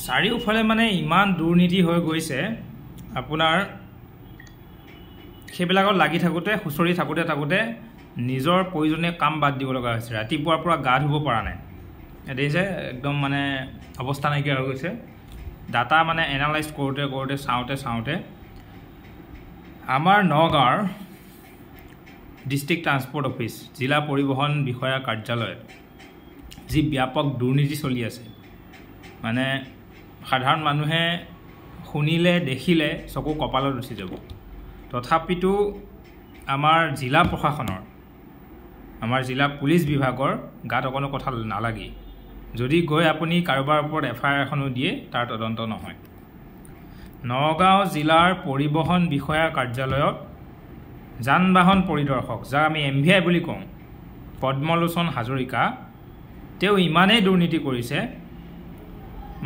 চাৰিওফালে মানে ইমান দুৰ্নীতি হৈ গৈছে আপোনাৰ, সেইবিলাকত লাগি থাকোঁতে খুচৰি থাকোঁতে থাকোঁতে নিজৰ প্ৰয়োজনীয় কাম বাদ দিব লগা হৈছে। ৰাতিপুৱাৰ পৰা গা ধুব পৰা নাই, দেখিছে একদম মানে অৱস্থা নাইকিয়া হৈ গৈছে। ডাটা মানে এনালাইজ কৰোঁতে কৰোঁতে চাওঁতে চাওঁতে আমাৰ নগাঁৱৰ ডিষ্ট্ৰিক্ট ট্ৰান্সপৰ্ট অফিচ, জিলা পৰিবহণ বিষয়া কাৰ্যালয়ত যি ব্যাপক দুৰ্নীতি চলি আছে, মানে সাধাৰণ মানুহে শুনিলে দেখিলে চকু কপালত উঠি যাব। তথাপিতো আমাৰ জিলা প্ৰশাসনৰ, আমাৰ জিলা পুলিচ বিভাগৰ গাত অকণো কথা নালাগেই। যদি গৈ আপুনি কাৰোবাৰ ওপৰত এফ I R এখনো দিয়ে, তাৰ তদন্ত নহয়। নগাঁও জিলাৰ পৰিবহণ বিষয়া কাৰ্যালয়ত যান বাহন পৰিদৰ্শক, যাক আমি এম ভি আই বুলি কওঁ, পদ্মলোচন হাজৰিকা, তেওঁ ইমানেই দুৰ্নীতি কৰিছে,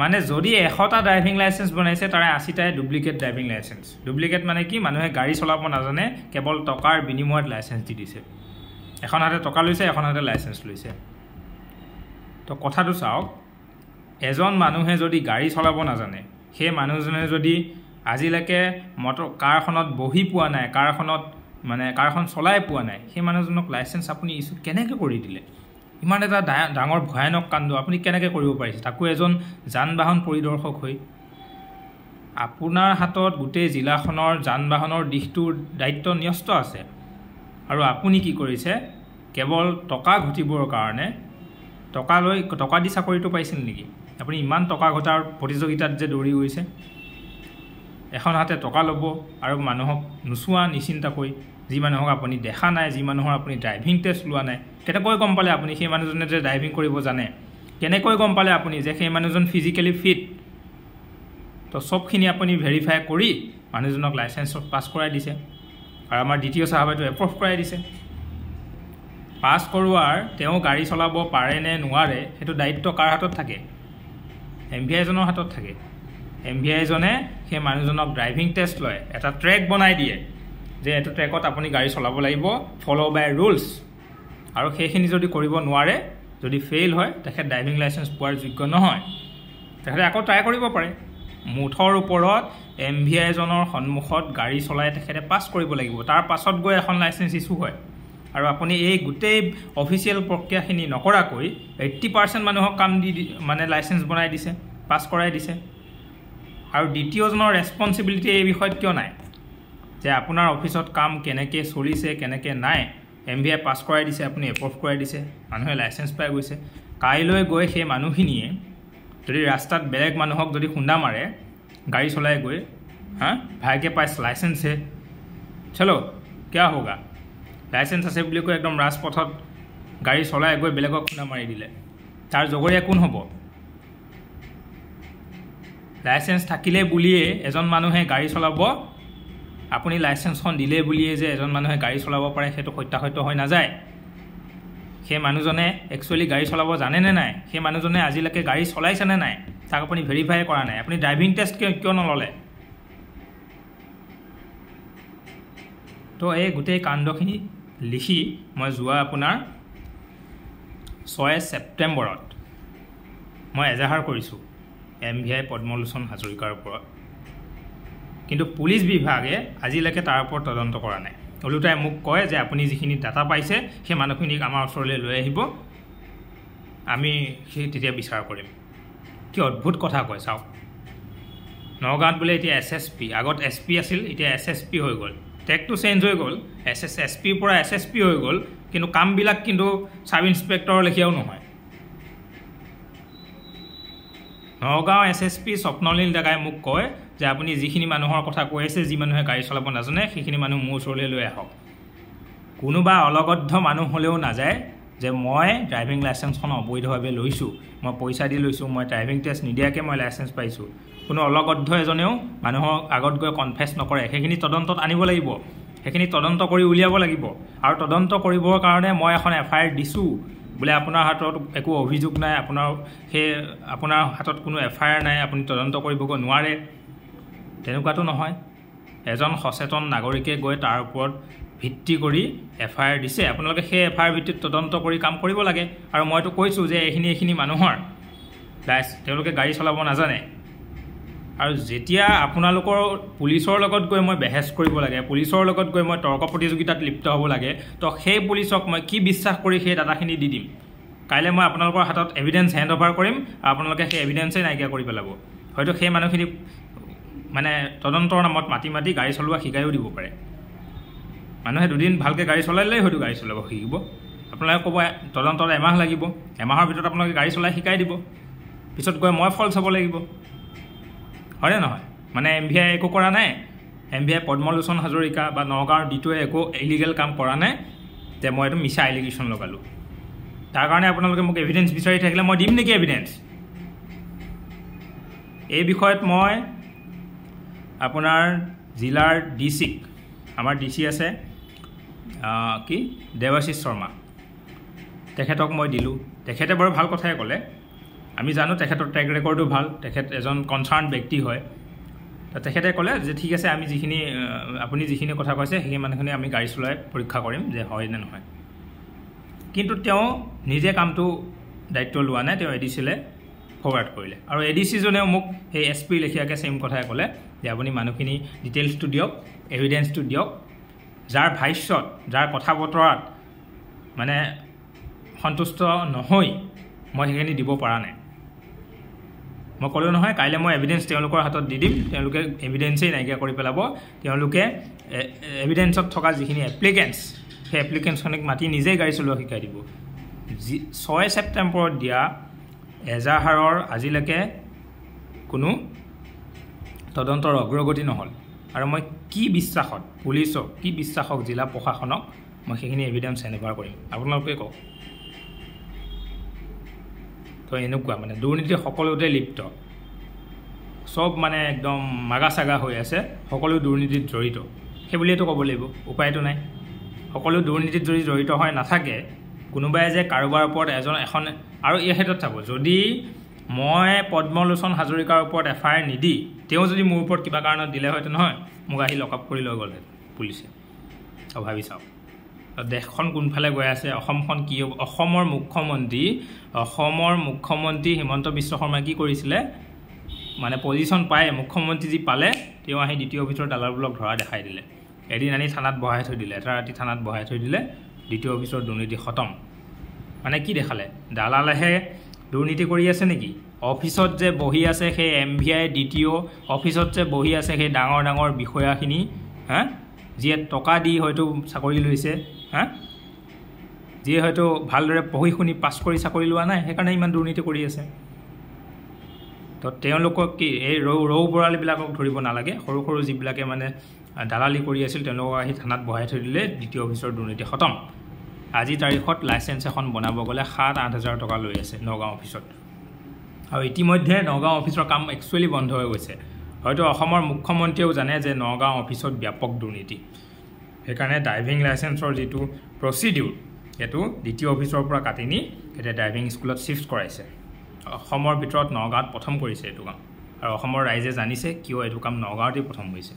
মানে যদি 100টা ড্ৰাইভিং লাইচেঞ্চ বনাইছে, তাৰে 80টাই ডুপ্লিকেট ড্ৰাইভিং লাইচেঞ্চ। ডুপ্লিকেট মানে কি, মানুহে গাড়ী চলাব নাজানে, কেৱল টকাৰ বিনিময়ত লাইচেঞ্চ দি দিছে। এখন হাতে টকা লৈছে, এখন হাতে লাইচেঞ্চ লৈছে। তো কথাটো চাওক, এজন মানুহে যদি গাড়ী চলাব নাজানে, সেই মানুহজনে যদি আজিলৈকে মটৰ কাৰখনত বহি পোৱা নাই, কাৰখনত মানে কাৰখন চলাই পোৱা নাই, সেই মানুহজনক লাইচেঞ্চ আপুনি ইছ্যু কেনেকৈ কৰি দিলে? ইমান এটা ডাঙৰ ভয়ানক কাণ্ড আপুনি কেনেকৈ কৰিব পাৰিছে? তাকো এজন যান বাহন পৰিদৰ্শক হৈ। আপোনাৰ হাতত গোটেই জিলাখনৰ যান বাহনৰ দিশটোৰ দায়িত্ব ন্যস্ত আছে, আৰু আপুনি কি কৰিছে? কেৱল টকা ঘটিবৰ কাৰণে টকা লৈ, টকা দি চাকৰিটো পাইছিল নেকি? আপুনি ইমান টকা ঘটাৰ প্ৰতিযোগিতাত যে দৌৰি গৈছে, এখন হাতে টকা ল'ব আৰু মানুহক নোচোৱা নিচিন্তাকৈ, যি মানুহক আপুনি দেখা নাই, যি মানুহৰ আপুনি ড্ৰাইভিং টেষ্ট লোৱা নাই, কেনেকৈ গম পালে আপুনি সেই মানুহজনে যে ড্ৰাইভিং কৰিব জানে? কেনেকৈ গম পালে আপুনি যে সেই মানুহজন ফিজিকেলি ফিট? তো চবখিনি আপুনি ভেৰিফাই কৰি মানুহজনক লাইচেঞ্চত পাছ কৰাই দিছে, আৰু আমাৰ দ্বিতীয় চাহাবেটো এপ্ৰুভ কৰাই দিছে। পাছ কৰোৱাৰ তেওঁ গাড়ী চলাব পাৰে নে নোৱাৰে সেইটো দায়িত্ব কাৰ হাতত থাকে? এম ভি আইজনৰ হাতত থাকে। এম ভি আইজনে সেই মানুহজনক ড্ৰাইভিং টেষ্ট লয়, এটা ট্ৰেক বনাই দিয়ে যে এইটো ট্ৰেকত আপুনি গাড়ী চলাব লাগিব, ফ'ল' বাই ৰুলছ। আৰু সেইখিনি যদি কৰিব নোৱাৰে, যদি ফেইল হয়, তেখেত ড্ৰাইভিং লাইচেঞ্চ পোৱাৰ যোগ্য নহয়। তেখেতে আকৌ ট্ৰাই কৰিব পাৰে। মুঠৰ ওপৰত এম ভি আইজনৰ সন্মুখত গাড়ী চলাই তেখেতে পাছ কৰিব লাগিব, তাৰ পাছত গৈ এখন লাইচেঞ্চ ইছ্যু হয়। আৰু আপুনি এই গোটেই অফিচিয়েল প্ৰক্ৰিয়াখিনি নকৰাকৈ 80% মানুহক কাম দি মানে লাইচেঞ্চ বনাই দিছে, পাছ কৰাই দিছে। আৰু দ্বিতীয়জনৰ ৰেচপনচিবিলিটি এই বিষয়ত কিয় নাই, যে আপোনাৰ অফিচত কাম কেনেকৈ চলিছে কেনেকৈ নাই? এম ভি আই পাছ কৰাই দিছে, আপুনি এপ্ৰুভ কৰাই দিছে, মানুহে লাইচেঞ্চ পাই গৈছে। কাইলৈ গৈ সেই মানুহখিনিয়ে যদি ৰাস্তাত বেলেগ মানুহক যদি খুন্দা মাৰে গাড়ী চলাই গৈ, হা ভাইকে পাইছ লাইচেঞ্চ হে, চলো কিয়া হোগা, লাইচেঞ্চ আছে বুলি কৈ একদম ৰাজপথত গাড়ী চলাই গৈ বেলেগক খুন্দা মাৰি দিলে, তাৰ জগৰীয়া কোন হ'ব? লাইচেঞ্চ থাকিলে বুলিয়ে এজন মানুহে গাড়ী চলাব, আপুনি লাইচেঞ্চখন দিলে বুলিয়ে যে এজন মানুহে গাড়ী চলাব পাৰে সেইটো সত্যাসত্য হৈ নাযায়। সেই মানুহজনে একচুৱেলি গাড়ী চলাব জানেনে নাই, সেই মানুহজনে আজিলৈকে গাড়ী চলাইছেনে নাই, তাক আপুনি ভেৰিফাই কৰা নাই। আপুনি ড্ৰাইভিং টেষ্ট কিয় নল'লে? তো এই গোটেই কাণ্ডখিনি লিখি মই যোৱা আপোনাৰ 6 ছেপ্টেম্বৰত মই এজাহাৰ কৰিছোঁ এম ভি আই পদ্মলোচন হাজৰিকাৰ ওপৰত। কিন্তু পুলিচ বিভাগে আজিলৈকে তাৰ ওপৰত তদন্ত কৰা নাই। ওলোটাই মোক কয় যে আপুনি যিখিনি ডাটা পাইছে সেই মানুহখিনিক আমাৰ ওচৰলৈ লৈ আহিব, আমি সেই তেতিয়া বিচাৰ কৰিম। কি অদ্ভুত কথা কয় চাওক। নগাঁৱত বোলে এতিয়া এছ এছ পি, আগত এছ পি আছিল, এতিয়া এছ এছ পি হৈ গ'ল, টেগটো চেঞ্জ হৈ গ'ল, এছ এছ এছ পিৰ পৰা এছ এছ পি হৈ গ'ল, কিন্তু কামবিলাক কিন্তু চাব ইনস্পেক্টৰৰ লেখীয়াও নহয়। নগাঁও এছ এছ পি স্বপ্নলীল ডেকাই মোক কয় যে আপুনি যিখিনি মানুহৰ কথা কৈ আছে, যি মানুহে গাড়ী চলাব নাজানে, সেইখিনি মানুহ মোৰ ওচৰলৈ লৈ আহক। কোনোবা অলগদ্ধ মানুহ হ'লেও নাযায় যে মই ড্ৰাইভিং লাইচেঞ্চখন অবৈধভাৱে লৈছোঁ, মই পইচা দি লৈছোঁ, মই ড্ৰাইভিং টেষ্ট নিদিয়াকৈ মই লাইচেঞ্চ পাইছোঁ। কোনো অলগদ্ধ এজনেও মানুহৰ আগত গৈ কনফেছ নকৰে। সেইখিনি তদন্তত আনিব লাগিব, সেইখিনি তদন্ত কৰি উলিয়াব লাগিব। আৰু তদন্ত কৰিবৰ কাৰণে মই এখন এফ I R দিছোঁ বোলে, আপোনাৰ হাতত একো অভিযোগ নাই, আপোনাৰ হাতত কোনো এফ I R নাই, আপুনি তদন্ত কৰিবগৈ নোৱাৰে, তেনেকুৱাটো নহয়। এজন সচেতন নাগৰিকে গৈ তাৰ ওপৰত ভিত্তি কৰি এফ I R দিছে, আপোনালোকে সেই এফ I R ভিত্তিত তদন্ত কৰি কাম কৰিব লাগে। আৰু মইতো কৈছোঁ যে এইখিনি মানুহৰ তেওঁলোকে গাড়ী চলাব নাজানে, আৰু যেতিয়া আপোনালোকৰ পুলিচৰ লগত গৈ মই বেহেচ কৰিব লাগে, পুলিচৰ লগত গৈ মই তৰ্ক প্ৰতিযোগিতাত লিপ্ত হ'ব লাগে, তো সেই পুলিচক মই কি বিশ্বাস কৰি সেই ডাটাখিনি দি দিম? কাইলৈ মই আপোনালোকৰ হাতত এভিডেঞ্চ হেণ্ড অভাৰ কৰিম আৰু আপোনালোকে সেই এভিডেঞ্চেই নাইকিয়া কৰি পেলাব। হয়তো সেই মানুহখিনিক মানে তদন্তৰ নামত মাতি মাতি গাড়ী চলোৱা শিকায়ো দিব পাৰে। মানুহে দুদিন ভালকৈ গাড়ী চলালেই হয়তো গাড়ী চলাব শিকিব। আপোনালোকে ক'ব তদন্তত এমাহ লাগিব, এমাহৰ ভিতৰত আপোনালোকে গাড়ী চলাই শিকাই দিব, পিছত গৈ মই ফল চাব লাগিব, হয়নে নহয়? মানে এম ভি আই একো কৰা নাই, এম ভি আই পদ্মলোচন হাজৰিকা বা নগাঁৱৰ ডিটোৱে একো ইলিগেল কাম কৰা নাই, যে মই এইটো মিছা এলিগেশ্যন লগালোঁ, তাৰ কাৰণে আপোনালোকে মোক এভিডেঞ্চ বিচাৰি থাকিলে মই দিম নেকি এভিডেঞ্চ? এই বিষয়ত মই আপোনাৰ জিলাৰ ডি চিক, আমাৰ ডি চি আছে কি দেৱাশীষ শৰ্মা, তেখেতক মই দিলোঁ। তেখেতে বাৰু ভাল কথাই ক'লে, আমি জানো তেখেতৰ ট্ৰেক ৰেকৰ্ডো ভাল, তেখেত এজন কনচাৰ্ণ ব্যক্তি হয়। তো তেখেতে ক'লে যে ঠিক আছে, আমি যিখিনি আপুনি যিখিনি কথা কৈছে সেই মানুহখিনি আমি গাড়ী চলাই পৰীক্ষা কৰিম যে হয় নে নহয়। কিন্তু তেওঁ নিজে কামটো দায়িত্ব লোৱা নাই, তেওঁ এ ডি চিলৈ ফৰৱাৰ্ড কৰিলে। আৰু এ ডি চিজনেও মোক সেই এছ পি লেখীয়াকৈ ছেইম কথাই ক'লে যে আপুনি মানুহখিনি ডিটেইলছটো দিয়ক, এভিডেঞ্চটো দিয়ক, যাৰ ভাষ্যত, যাৰ কথা বতৰাত মানে সন্তুষ্ট নহৈ মই সেইখিনি দিব পৰা নাই। মই ক'লোঁ নহয়, কাইলৈ মই এভিডেঞ্চ তেওঁলোকৰ হাতত দি দিম, তেওঁলোকে এভিডেঞ্চেই নাইকিয়া কৰি পেলাব। তেওঁলোকে এভিডেঞ্চত থকা যিখিনি এপ্লিকেণ্টছ, সেই এপ্লিকেণ্টছখিনিক মাতি নিজেই গাড়ী চলোৱা শিকাই দিব। যি 6 ছেপ্টেম্বৰত দিয়া এজাহাৰৰ আজিলৈকে কোনো তদন্তৰ অগ্ৰগতি নহ'ল। আৰু মই কি বিশ্বাসত পুলিচক, কি বিশ্বাসক জিলা প্ৰশাসনক মই সেইখিনি এভিডেঞ্চ হেণ্ড অভাৰ কৰিম? আপোনালোকে কওক। তো এনেকুৱা মানে দুৰ্নীতি সকলোতে লিপ্ত, চব মানে একদম মাগা চাগা হৈ আছে, সকলো দুৰ্নীতিত জড়িত, সেই বুলিয়েতো ক'ব লাগিব, উপায়টো নাই। সকলো দুৰ্নীতিত যদি জড়িত হৈ নাথাকে, কোনোবাই যে কাৰোবাৰ ওপৰত এজন এখন, আৰু এই ক্ষেত্ৰত চাব, যদি মই পদ্মলোচন হাজৰিকাৰ ওপৰত এফ I R নিদি তেওঁ যদি মোৰ ওপৰত কিবা কাৰণত দিলে হয়তো নহয়, মোক আহি লক আপ কৰি লৈ গ'লহেঁতেন পুলিচে। আৰু ভাবি চাওক দেশখন কোনফালে গৈ আছে, অসমখন কি হ'ব। অসমৰ মুখ্যমন্ত্ৰী হিমন্ত বিশ্ব শৰ্মাই কি কৰিছিলে, মানে পজিশ্যন পাই মুখ্যমন্ত্ৰী যি পালে, তেওঁ আহি দ্বিতীয় অফিচৰ দালালবোৰক ধৰা দেখাই দিলে। এদিন আনি থানাত বহাই থৈ দিলে, এটা ৰাতি থানাত বহাই থৈ দিলে, দ্বিতীয় অফিচৰ দুৰ্নীতি খতম। মানে কি দেখালে, দালালেহে দুৰ্নীতি কৰি আছে নেকি? অফিচত যে বহি আছে সেই এম ভি আই দ্বিতীয় অফিচত যে বহি আছে সেই ডাঙৰ ডাঙৰ বিষয়াখিনি, হা, যিয়ে টকা দি হয়তো চাকৰি লৈছে, হা, যিয়ে হয়তো ভালদৰে পঢ়ি শুনি পাছ কৰি চাকৰি লোৱা নাই, সেইকাৰণে ইমান দুৰ্নীতি কৰি আছে। তো তেওঁলোকক কি এই ৰৌ বৰালিবিলাকক ধৰিব নালাগে, সৰু সৰু যিবিলাকে মানে দালালি কৰি আছিল তেওঁলোকক আহি থানাত বহাই থৈ দিলে দ্বিতীয় অফিচৰ দুৰ্নীতি খতম। আজি তাৰিখত লাইচেঞ্চ এখন বনাব গ'লে 7-8 হাজাৰ টকা লৈ আছে নগাঁও অফিচত। আৰু ইতিমধ্যে নগাঁও অফিচৰ কাম একচুৱেলি বন্ধ হৈ গৈছে। হয়তো অসমৰ মুখ্যমন্ত্ৰীয়েও জানে যে নগাঁও অফিচত ব্যাপক দুৰ্নীতি, সেইকাৰণে ড্ৰাইভিং লাইচেঞ্চৰ যিটো প্ৰচিডিউৰ সেইটো দ্বিতীয় অফিচৰ পৰা কাটি নি এতিয়া ড্ৰাইভিং স্কুলত শ্বিফ্ট কৰাইছে। অসমৰ ভিতৰত নগাঁৱত প্ৰথম কৰিছে এইটো কাম, আৰু অসমৰ ৰাইজে জানিছে কিয় এইটো কাম নগাঁৱতেই প্ৰথম হৈছে।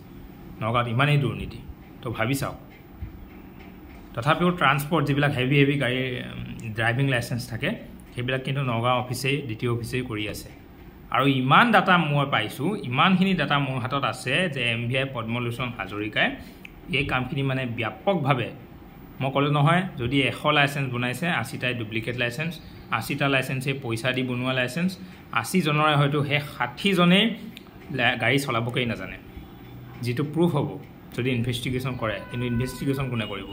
নগাঁৱত ইমানেই দুৰ্নীতি, তো ভাবি চাওক। তথাপিও ট্ৰান্সপৰ্ট যিবিলাক হেভি হেভি গাড়ীৰ ড্ৰাইভিং লাইচেঞ্চ থাকে সেইবিলাক কিন্তু নগাঁও অফিচেই, দ্বিতীয় অফিচেই কৰি আছে। আৰু ইমান ডাটা মই পাইছোঁ, ইমানখিনি ডাটা মোৰ হাতত আছে যে এম ভি আই পদ্মলোচন হাজৰিকাই এই কামখিনি মানে ব্যাপকভাৱে, মই ক'লোঁ নহয়, যদি 100 লাইচেঞ্চ বনাইছে, 80টাই ডুপ্লিকেট লাইচেঞ্চ, 80টা লাইচেঞ্চেই পইচা দি বনোৱা লাইচেঞ্চ, 80জনৰে হয়তো সেই 60জনেই গাড়ী চলাবকেই নাজানে, যিটো প্ৰুফ হ'ব যদি ইনভেষ্টিগেশ্যন কৰে। কিন্তু ইনভেষ্টিগেশ্যন কোনে কৰিব?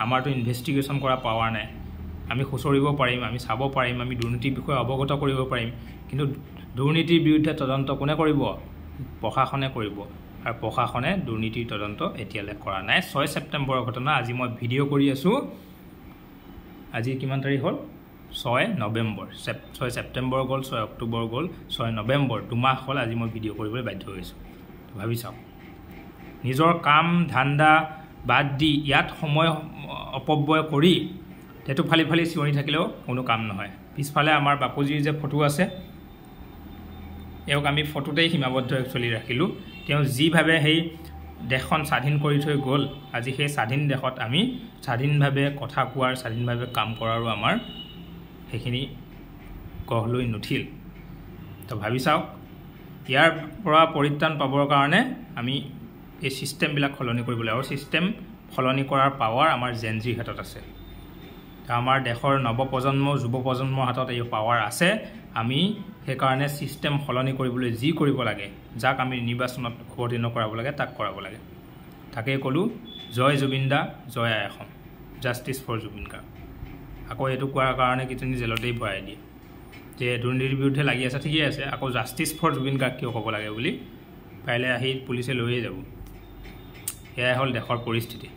আমাৰতো ইনভেষ্টিগেশ্যন কৰা পাৱাৰ নাই। আমি খুচৰিব পাৰিম, আমি চাব পাৰিম, আমি দুৰ্নীতিৰ বিষয়ে অৱগত কৰিব পাৰিম, কিন্তু দুৰ্নীতিৰ বিৰুদ্ধে তদন্ত কোনে কৰিব? প্ৰশাসনে কৰিব। আৰু প্ৰশাসনে দুৰ্নীতিৰ তদন্ত এতিয়ালৈ কৰা নাই। 6 ছেপ্টেম্বৰৰ ঘটনা, আজি মই ভিডিঅ' কৰি আছোঁ। আজি কিমান তাৰিখ হ'ল? 6 নৱেম্বৰ। 6 ছেপ্টেম্বৰ গ'ল, 6 অক্টোবৰ গ'ল, 6 নৱেম্বৰ, 2 মাহ হ'ল আজি মই ভিডিঅ' কৰিবলৈ বাধ্য হৈছোঁ। ভাবি চাওক, নিজৰ কাম ধান্দা বাদ দি ইয়াত সময় অপব্যয় কৰি সেইটো ফালি ফালি চিঞৰি থাকিলেও কোনো কাম নহয়। পিছফালে আমাৰ বাপুজীৰ যে ফটো আছে, এওঁক আমি ফটোতেই সীমাবদ্ধ একচুৱেলি ৰাখিলোঁ। তেওঁ যিভাৱে সেই দেশখন স্বাধীন কৰি থৈ গ'ল, আজি সেই স্বাধীন দেশত আমি স্বাধীনভাৱে কথা কোৱাৰ, স্বাধীনভাৱে কাম কৰাৰো আমাৰ সেইখিনি গঢ় লৈ নুঠিল। তো ভাবি চাওক, ইয়াৰ পৰা পৰিত্ৰাণ পাবৰ কাৰণে আমি এই ছিষ্টেমবিলাক সলনি কৰিব লাগিব, আৰু ছিষ্টেম সলনি কৰাৰ পাৱাৰ আমাৰ জেন জিৰ হাতত আছে। আমাৰ দেশৰ নৱপ্ৰজন্ম, যুৱ প্ৰজন্মৰ হাতত এই পাৱাৰ আছে। আমি সেইকাৰণে ছিষ্টেম সলনি কৰিবলৈ যি কৰিব লাগে, যাক আমি নিৰ্বাচনত অৱতীৰ্ণ কৰাব লাগে, তাক কৰাব লাগে। তাকেই ক'লোঁ, জয় জুবিন দা, জয় আই অসম, জাষ্টিছ ফৰ জুবিন গাৰ্গ। আকৌ এইটো কোৱাৰ কাৰণে কিজানি জেলতেই ভৰাই দিয়ে যে দুৰ্নীতিৰ বিৰুদ্ধে লাগি আছে, ঠিকেই আছে, আকৌ জাষ্টিছ ফৰ জুবিন গাৰ্গ কিয় ক'ব লাগে বুলি পাৰিলে আহি পুলিচে লৈয়ে যাব। সেয়াই হ'ল দেশৰ পৰিস্থিতি।